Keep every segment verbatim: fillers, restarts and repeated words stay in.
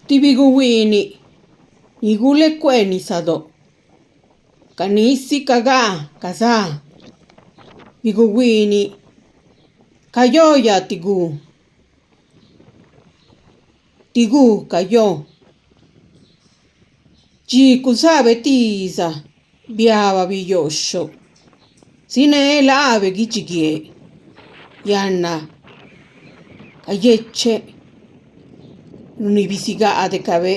ti biguhuiiniꞌ ni gulecuee nisadóꞌ, ca nisi cagaa cazá, biguhuiiniꞌ ca yo yati guu, ti guu ca yo. Dxi cuzaabe ti iza biaba biyoꞌxhoꞌ, ziné laabe guidxi guie, yanna cayecheꞌ, runi bisigaadecabe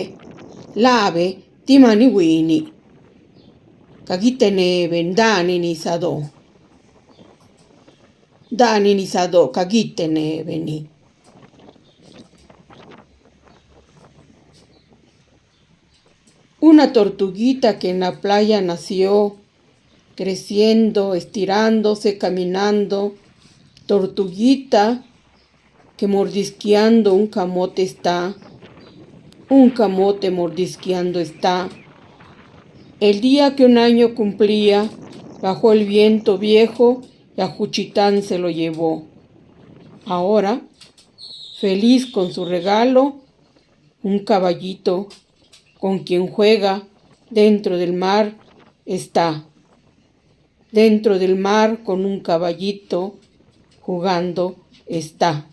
laabe ti maniꞌ huiiniꞌ, caguitenebe ndaaniꞌ nisadóꞌ, ndaaniꞌ nisadóꞌ caguitenebe ni. Una tortuguita que en la playa nació, creciendo, estirándose, caminando. Tortuguita que mordisqueando un camote está, un camote mordisqueando está. El día que un año cumplía, bajó el viento viejo y a Juchitán se lo llevó. Ahora, feliz con su regalo, un caballito con quien juega dentro del mar está. Dentro del mar con un caballito jugando está.